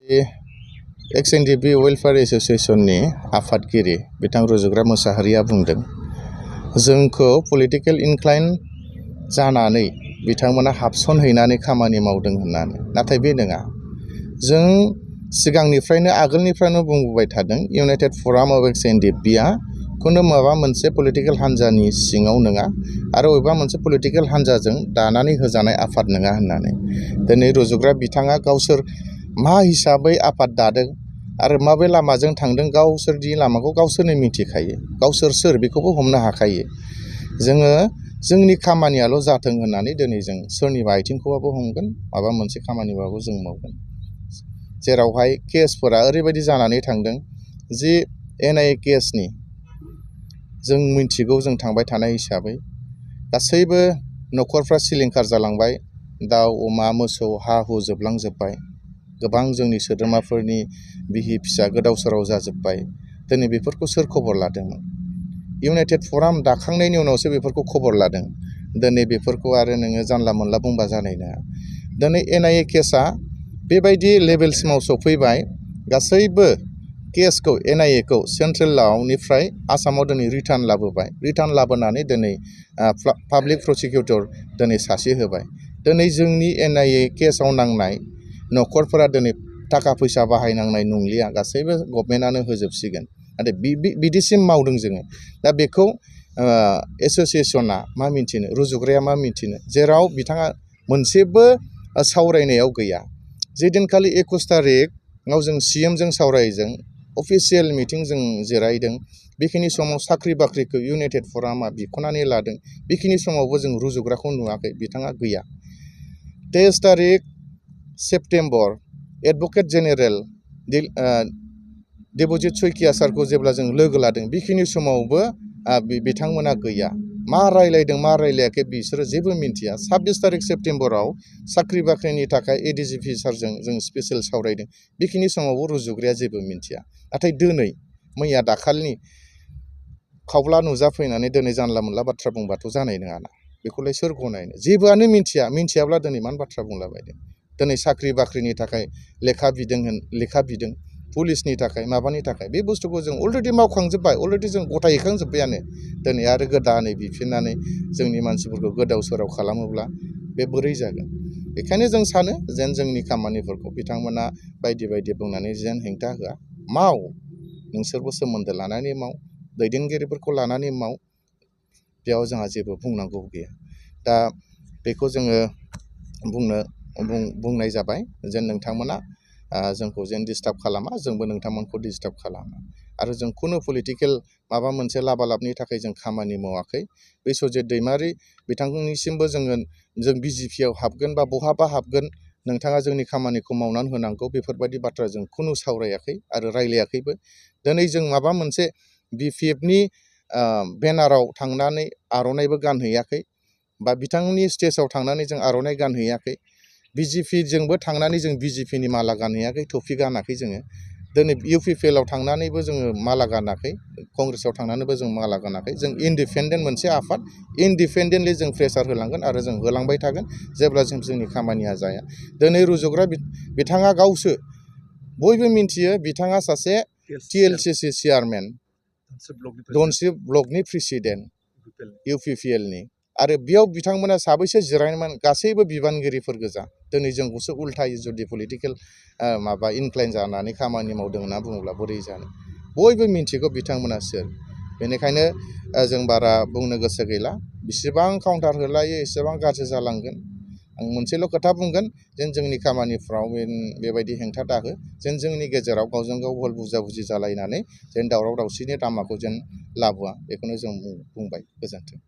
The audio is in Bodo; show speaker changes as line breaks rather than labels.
NDFB वेलफेयार एसोसिएशननि आफादगिरि बिथां रुजुग्रा मोसाहारिया बुंदों, जोंखौ पलिटिकेल इनक्लाइन जानानै बिथांमोना हाबसनहैनानै खामानि मावदों होननानै। नाथाय बे नङा। जों सिगांनिफ्रायनो आगोलनिफ्रायनो बुंबोबाय थादों, इउनाइटेड फराम अफ NDFBआ खुनु माबा मोनसे पलिटिकेल हान्जानि सिङाव नङा आरो बबेबा मोनसे पलिटिकेल हान्जाजों दानानै होजानाय आफाद नङा होननानै। दिनै रुजुग्रा बिथाङा गावसोर मा हिसाबै आफाद दादों आरो माबे लामाजों थांदों गावसोरनि लामाखौ गावसोरनो मिथिखायो। गावसोर सोर बेखौबो हमनो हाखायो। जोङो जोंनि खामानियाल' जाथों होननानै दिनै जों सोरनिबा आथिंखौबाबो हमगोन, माबा मोनसे खामानिबाबो जों मावगोन। जेरावहाय केसफोरा ओरैबायदि जानानै थांदों जि NIA केसनि जों मिथिगौ, जों थांबाय थानाय हिसाबै गासैबो न'खरफ्रा सिलिंखार जालांबाय। दाउ अमा मोसौ हा हु जोबलांजोब्बाय। गोबां जोंनि सोद्रोमाफोरनि बिहि फिसा गोदाव सोराव जाजोब्बाय। दिनै बेफोरखौ सोर खबर लादोंमोन? इउनाइटेड फराम दाखांनायनि उनावसो बेफोरखौ खबर लादों। दिनै बेफोरखौ आरो नोङो जानला मोनला बुंबा जानाय नङा। दिनै NIA केसआ बेबायदि लेभेलसिमाव सफैबाय, गासैबो केसखौ NIAखौ सेन्ट्रेलावनिफ्राय आसामाव दिनै रिटार्न लाबोबाय। रिटार्न लाबोनानै दिनै पाब्लिक प्रसिकिउटर दिनै सासे होबाय। दिनै जोंनि NIA केसआव नांनाय न'खरफोरा दिनै थाखा फैसा बाहायनांनाय नंलिया, गासैबो गभर्नमेन्टआनो होजोबसिगोन। नाथाय बिदिसिम मावदों जोङो। दा बेखौ एसोसिएसना मा मिन्थिनो, रुजुग्राया मा मिन्थिनो, जेराव बिथाङा मोनसेबो सावरायनायाव गैया। जेदिनखालि 21 तारिखआव जों CMजों सावरायजों अफिसियेल मिटिं जों जिरायदों, बेखिनि समाव साख्रि बाख्रिखौ इउनाइटेड फरामा बिख'नानै लादों। बेखिनि समावबो जों रुजुग्राखौ नुवाखै, बिथाङा गैया। 23 September advocate general Debajit Saikia सारखौ जेब्ला जों लोगो लादों, बेखिनि समावबो बिथांमोना गैया। मा रायलायदों मा रायलायाखै बिसोरो जेबो मिन्थिया। 26 सेप्तेम्बराव साख्रि बाख्रिनि थाखाय ADGP सारजों जों स्पेसियेल सावरायदों, बेखिनि समावबो रुजुग्राया जेबो मिन्थिया। नाथाय दिनै मैया दाखालिनि खावब्ला नुजाफैनानै दिनै जानला मोनला बाथ्रा बुंबाथ' जानाय नङाना। बेखौलाय सोर गनायनो? जेबोआनो मिन्थियाब्ला दिनै मानो बाथ्रा बुंलाबायदों? दिनै साख्रि बाख्रिनि थाखाय लेखा बिदों पुलिसनि थाखाय माबानि थाखाय बे बुस्थुखौ जों अलरेडि मावखांजोब्बाय, अलरेडि जों गथायहैखांजोब्बायानो। दिनै आरो गोदानै बिफिननानै जोंनि मानसिफोरखौ गोदाव सोराव खालामोब्ला बे बोरै जागोन? बेखायनो जों सानो जेन जोंनि खामानिफोरखौ बिथांमोना बायदि बायदि बुंनानै जेन हेंथा होआ। माव, नोंसोरबो सोमोन्दो लानानै माव, दैदेनगिरिफोरखौ लानानै माव, बेयाव जोंहा जेबो बुंनांगौ गैया। दा बेखौ जोङो बुंनाय जाबाय जेन नोंथांमोना जोंखौ जेन डिस्टार्ब खालामा, जोंबो नोंथांमोनखौ डिस्टार्ब खालामा। आरो जों खुनु पलिटिकेल माबा मोनसे लाबालाबनि थाखाय जों खामानि मावाखै। बिस्वजित दैमारि बिथांनिसिमबो जों BJPआव हाबगोन बा बहाबा हाबगोन, नोंथाङा जोंनि खामानिखौ मावनानै होनांगौ, बेफोरबायदि बाथ्रा जों खुनु सावरायाखै आरो रायलायाखैबो। दिनै जों माबा मोनसे BPFनि बेनाराव थांनानै आर'नाइबो गानहैयाखै, बा बिथांनि स्टेजाव थांनानै जों आर'नाइ गानहैयाखै। BJPजोंबो थांनानै जों BJPनि माला गानहैयाखै, टफि गानाखै जोङो। दिनै UPPLआव थांनानैबो जोङो माला गानाखै, कंग्रेसआव थांनानैबो जों माला गानाखै। जों इन्डिपेन्डेन्ट मोनसे आफाद, इन्डिपेन्डेन्टलि जों प्रेसार होलांगोन आरो जों होलांबाय थागोन जेब्ला जोंनि खामानिया जाया। दिनै रुजुग्रा बिथाङा गावसो बयबो मिन्थियो, बिथाङा सासे TLCC चेयारमेन, दनसि ब्लकनि प्रेसिडेन्ट UPPLनि। आरो बेयाव बिथांमोना साबैसे जिरायनायमोन? गासैबो बिबानगिरिफोर गोजा। दिनै जोंखौसो उल्थायै जुदि पलिटिकेल इनक्लाइन जानानै खामानि मावदों होनना बुङोब्ला बोरै जानो? बयबो मिन्थिगौ बिथांमोना सोर। बेनिखायनो जों बारा बुंनो गोसो गैला। बेसेबां काउन्टार होलायो एसेबां गाज्रि जालांगोन। आं मोनसेल' खोथा बुंगोन, जेन जोंनि खामानिफ्राव बेबायदि हेंथा दाहो, जेन जोंनि गेजेराव गावजों गाव भुल बुजा-बुजि जालायनानै जेन दावराव दावसिनि लामाखौ जेन लाबोआ, बेखौनो जों बुंबाय। गोजोन्थों।